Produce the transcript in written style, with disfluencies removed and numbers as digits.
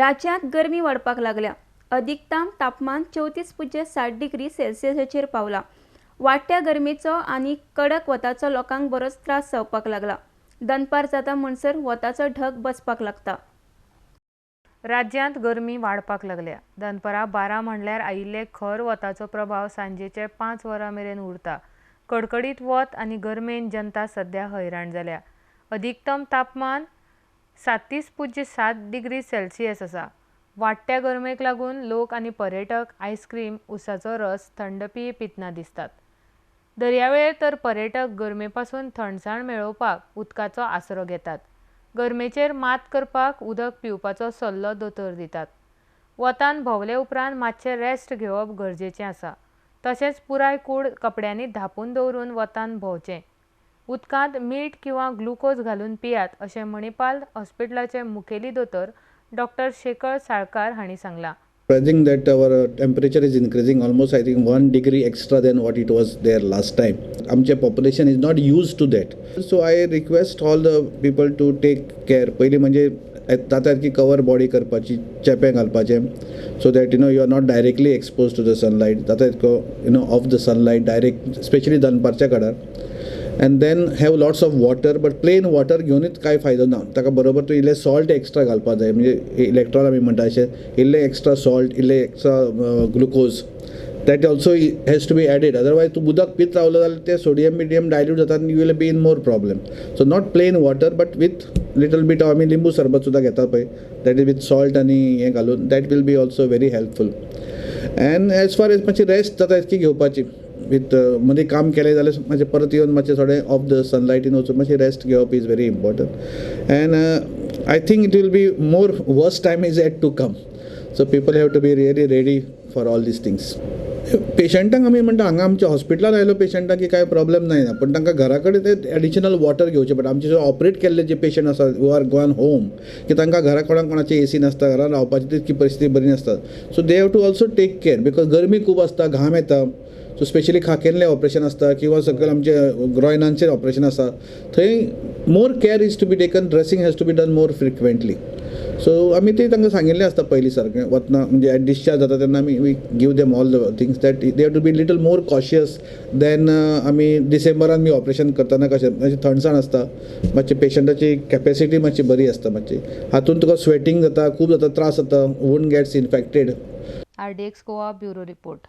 राज्यांत गरमी वाडपाक लागल्या. अधिकतम तापमान 34.7 डिग्री सेल्सियसाचेर पावला. वाडट्या गरमेचो आनी कडक वताचो लोकांक बरोच त्रास जावपाक लागला. दनपार जाता म्हणसर वताचो ढग बसपाक लागता. राज्यांत गरमी वाडपाक लागल्या. दनपरां 12 म्हणल्यार आयिल्ले खर वताचो प्रभाव सांजेचे 5 वरां मेरेन उरता. कडकडीत वत आनी गरमेन जनता सध्या हैराण जाल्या. अधिकतम तापमान 37.7 डिग्री सेल्सियस आसा. वाडट्या गरमेक लागून लोक आनी पर्यटक आयस्क्रीम, उसाचो रस, थंड पेय पितना दिसतात. दर्यावेळेर तर पर्यटक गरमे पासून थंडसाण मेळोवपाक उदकाचो आसरो घेतात. गरमेचेर मात करपाक उदक पिवपाचो सल्लो दोतोर दितात. वतान भोंवले उपरांत मात्शें रेस्ट घेवप गरजेचें आसा. तशेंच पुराय कूड कपड्यांनी धांपून दवरून वतान भोंवचें. उदकांत मीठ किंवा ग्लुकोज घालून पियात अशें मणिपाल हॉस्पिटलाचे मुखेली दोतोर डॉक्टर शेकळ साळकार हांणी सांगलां. Surprising that our temperature is increasing almost, I think, 1 degree extra than what it was there last time. आमचे population is not used to that. So I request all the people to take care. पयलीं म्हणजे जाता तितकी cover body करपाची, चेपें घालपाचें, so that you are not directly expose to the sunlight. जाता तितको off the sunlight direct, specially दनपारच्या काळार, and then have lots of water, but plain water घेवनूच कांय फायदो ना. ताका बरोबर तूं इल्लें सॉल्ट एक्स्ट्रा घालपा जाय, म्हणजे इलेक्ट्रॉल आमी म्हणटा अशें, इल्लें एक्स्ट्रा सॉल्ट, इल्लें extra glucose, that also has to be added. Otherwise तूं उदक पीत रावलो जाल्यार तें सोडियम मिडियम डायल्यूट जाता आनी you will be in more problem. So not plain water, but with little bit, आमी लिंबू सरबत सुद्दां घेतात पळय, that is with salt आनी हें घालून, that will be also very helpful. And as far as मातशी रेस्ट जाता तितकी घेवपाची. विथ मदीं काम केलें जाल्यार मातशें परत येवन मातशें थोडें ऑफ the सनलायटीन वचून मातशें रेस्ट घेवप is very important. And I think it will be more worse time is yet to come, so people have to be really ready for all these things. पेशंटांक आमी म्हणटा, हांगा आमच्या हॉस्पिटलान आयलो पेशंटाक की कांय प्रॉब्लेम जायना, पूण तांकां घरा कडेन ते एडिशनल वॉटर घेवचें पडटा. आमचे जे ऑपरेट केल्ले जे पेशंट आसा who are gone home, की तांकां घरा कोणाक कोणाची एसी नासता, घरान रावपाची तितकी परिस्थिती बरी नासता, so they have to also take care, because गरमी खूब आसता, घाम येता. सो स्पेशली खाकेनलें ऑपरेशन आसता किंवा सकयल आमचे ग्रॉयनांचें ऑपरेशन आसा, थंय more care is to be taken, dressing has to be done more frequently. So आमी ते तांकां सांगिल्लें आसता पयलीं सारकें वतना, म्हणजे डिस्चार्ज जाता तेन्ना आमी we give them all the things that they have to be little more cautious than आमी डिसेंबरान बी ऑपरेशन करतना कशें मातशी थंडसाण आसता, मातशी पेशंटाची कॅपेसिटी मातशी बरी आसता मातशी, हातून तुका स्वेटींग जाता, खूब जाता, त्रास जाता, wound gets infected. RDX Goa, bureau report.